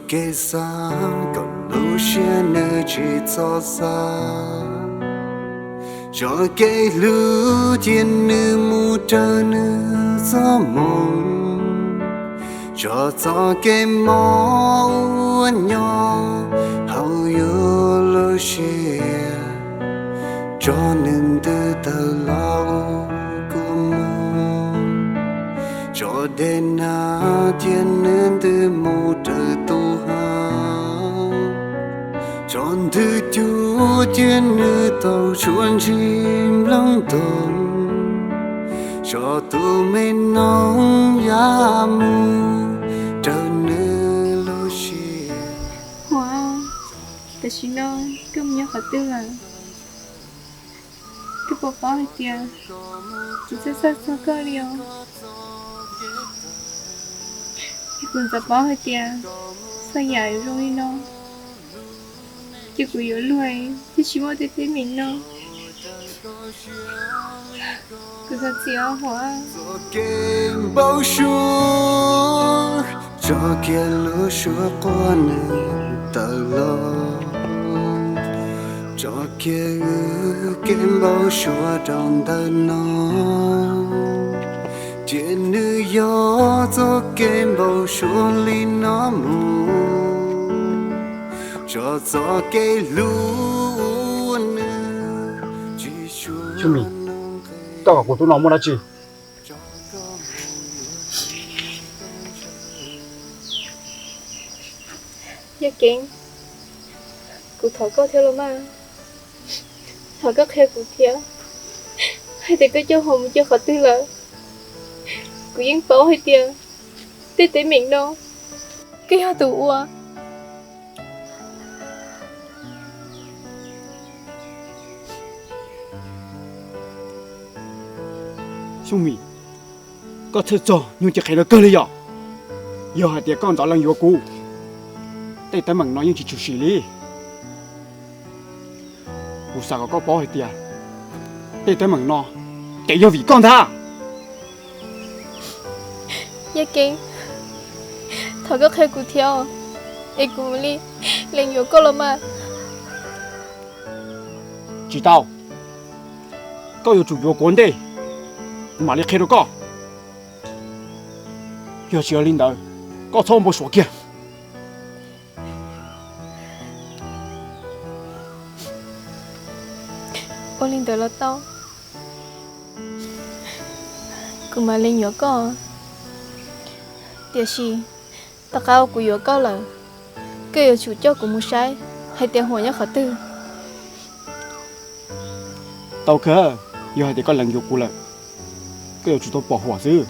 kev xav kom lub siab nws tsis txhob xav, tso kev hlub cia nws mus raws nws txoj hmoo, tso txoj kev mob uas nyob hauv yus lub siab, tso nws ntws tawm los ua kua muag, tso dej nag cia nws ntws mus raws tus hav, tso ntws cua cia nws tau tshuav ntsis nplooj ntoo, tso tus me noog ya mus raws nws lub siab. Huam, tam sim no koj mus nyob qhov twg lawm? Koj puas paub hais tias kuv txhawj txog koj li os? Kuv ntxov paub hais tias txhua yam yuav zoo li no, ces kuv yuav luag thiaj tsis muaj tej teeb meem no. Kuv thov txim os Huam. Txoj kev npau suav, tso kiag lub suab quaj nws tawm los, tso kiag wb kev npau suav rau ntawm no, cia nws yog txoj kev npau suav li no mus, tso txoj kev hlub uas nws tsis tshua Xyooj Mim, koj kom kuv tus no muaj dab tsi? Yaj Keeb, kuv thov koj thiab los mas, thov koj qhia kuv thiab hais tias koj coj Huam mus cia qhov twg lawm. Kuv yeej paub hais tias tej teeb meem no koj yog tus ua. Xyooj Mim, koj txhawj txog nyuag cev qhev no kawg li yom? Yog hais tias koj ntxov lees yuav kuv, tej teeb meem no yeej tsis tshwm sim li. Kuv xav kom koj paub hais tias tej teeb meem no ces yog vim koj ntag. Yaj Keeb, thov koj qhia kuv thiab, es kuv mam li lees yuav koj los mas. Tsis tau, koj yuav tsum yuav kuv ua ntej, kuv mam li qhia rau koj. Yog tsis yog li ntawd, koj txhob npau suav kiag. Ua li ntawd los tau, kuv mam lees yuav koj. Tiam sis tom qab uas kuv yuav koj lawm, koj yuav tsum coj kuv mus saib hais tias Huam nyob qhov twg. Tau kawg, yog hais tias koj lees yuav kuv lawm, koj yuav tsum tau pom Huam xwb.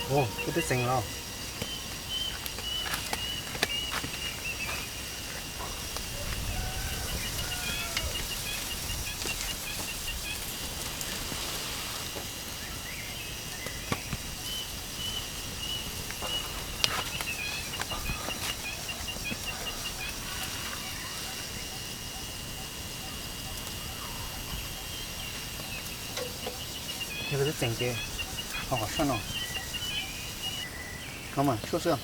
Kuv twb txeev los. Yog koj twb txeev ces ho qhov soj no, no mas tshuaj xwb.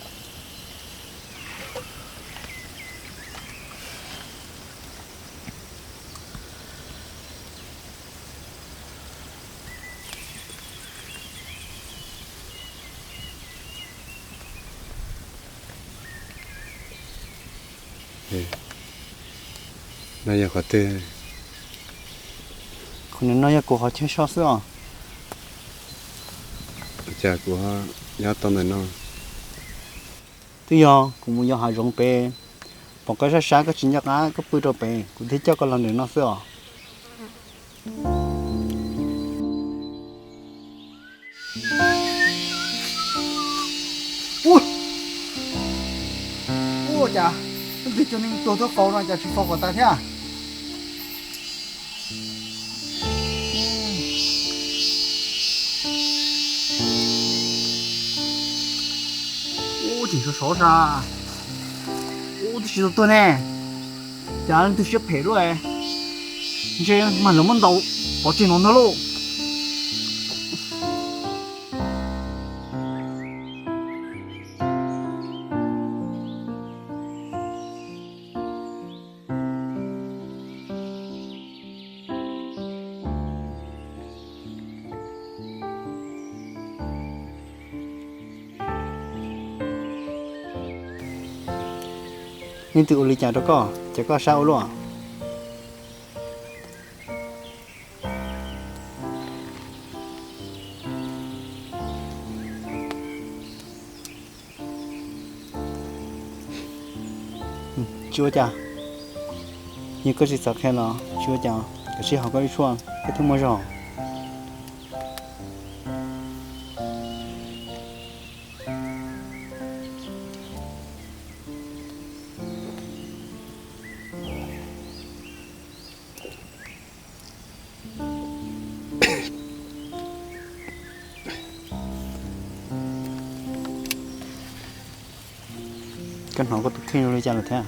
No yog qhov twg? Qhov no yog kuv qhov chaw soj xwb os. Cas kuv nyob tau ntawm no? Twb yog kuv mus yos hav zoov pem, pom koj sab sab koj tsis nco qab koj pw rau pem, kuv thiaj coj koj los ntawm no xwb os. Ua cas leej twg cov neeg tuag tuaj faus no cas tsis faus kom tas thiab? Ub, tseem sov sov sas. Ub, twb tsis tau tuag ne. Cas leej twg siab phem luaj. Ntshe mag lawv muab ntaus pov tseg no ntag lauj. Leej twg ua li cas rau koj ces koj sab ua luaj. Tsis ua cas. Yog koj tsis xav qhia los tsis ua cas, kav tsij haus koj ib tshuaj koj thiaj muaj zog. Koj hnov koj tus kheej zoo li cas lawm thiab?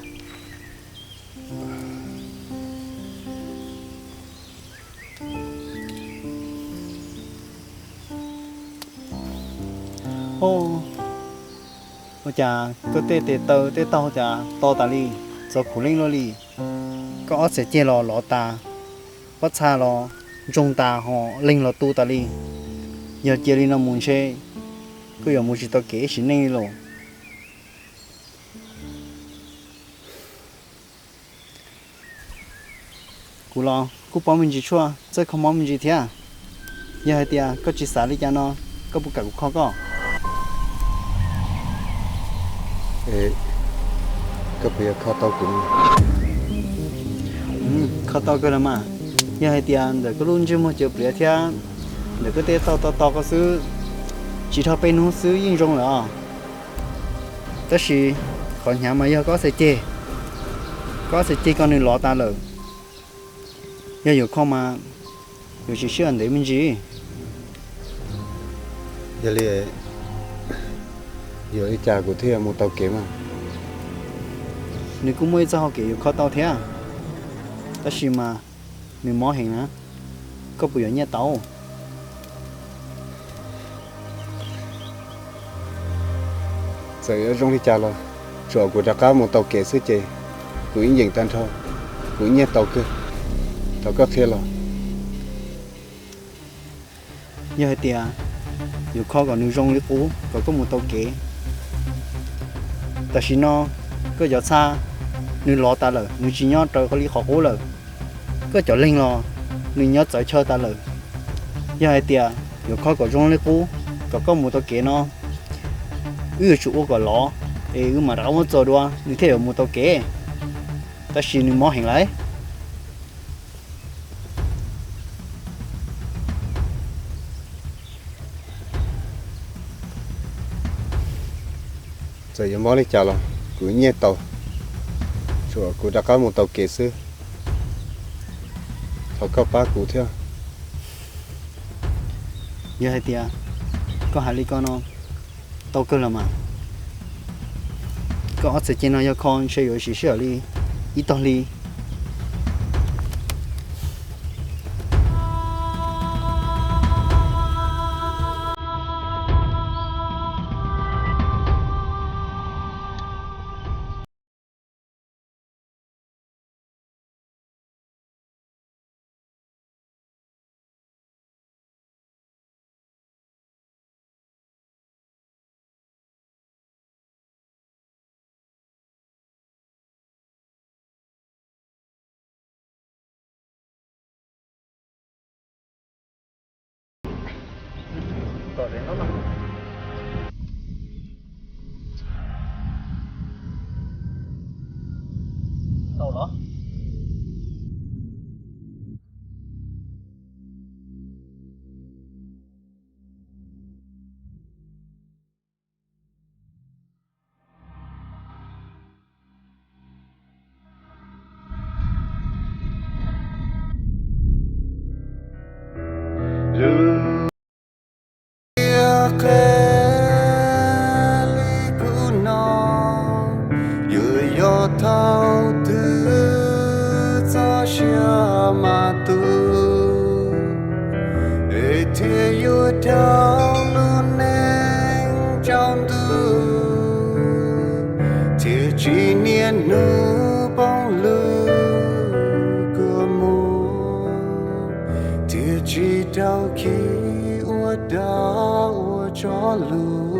Ua cas koj tej tes taw tej taug cas to tas li, txaus khuv leej luaj li. Koj ob txhais ceg los lov tas, pob txha los ntsoog tas ho leeg los tu tas li. Yog cia li no mus ntshe koj yuav mus tsis tau kev ib sim neej li lauj. Kuv los kuj paub me ntsis tshuaj txawj kho mob me ntsis thiab. Yog hais tias koj tsis xav li cas no, koj puas kam kuv kho koj? Koj puas yuav kho tau kuv? Kho tau kawg los mas. Yog hais tias ntawm koj lub ntsej muag cawv pliav thiab ntawm koj tej taug to to ko xwb, tsis dhau peb hnub xwb yeej zoo lawm os. Tab sis qhov hnyav mas yog koj ob txhais ceg, koj ob txhais ceg ko nws lov tas lawm. Yog yuav kho mas yuav tsis sij hawm ntev me ntsis. Yog li yuav li cas kuv thiaj yuav mus tau kev mas? Nws kuj muaj ib txoj hau kev yuav kho tau thiab, tab sis mas nws mob heev na, koj puas yuav nyiaj tau? Txawm yuav zoo li cas los tsuav kuv rov qab mus tau kev xwb ces kuv ib yeem tag nrho, kuv nyiaj tau kawg. Thov koj qhia los. Yog hais tias yuav kho kom nws zoo li qub kom koj mus tau kev, tam sim no koj cov txha nws lov tas lawm, nws tsis nyob raws li qhov qub lawm. Koj cov leeg los nws nyob txawv chaw tas lawm. Yog hais tias yuav kho kom zoo li qub kom koj mus tau kev no, wb yuav tsum ua kom lov, es wb mam rov qab muab txuas dua nws thiaj yuav mus tau kev. Tab sis nws mob heev lawm. Txawm yuav mob li cas los kuv nyiaj tau, tsuas kuv rov qab mus tau kev xwb. Thov koj pab kuv thiab. Yog hais tias koj hais li ko no tau kawg los mas, koj ob txhais ceg no yog kho ntshe yuav siv sij hawm li ib tog hli. Lub ntiaj teb li kuv no, yuav yog thaum twg txoj sia mas tu, es thiaj yuav dhau lub neej tsaus ntuj, thiaj tsis niaj hnub poob lub kua muag, thiaj tsis raug khi ua dog ua tsov lus.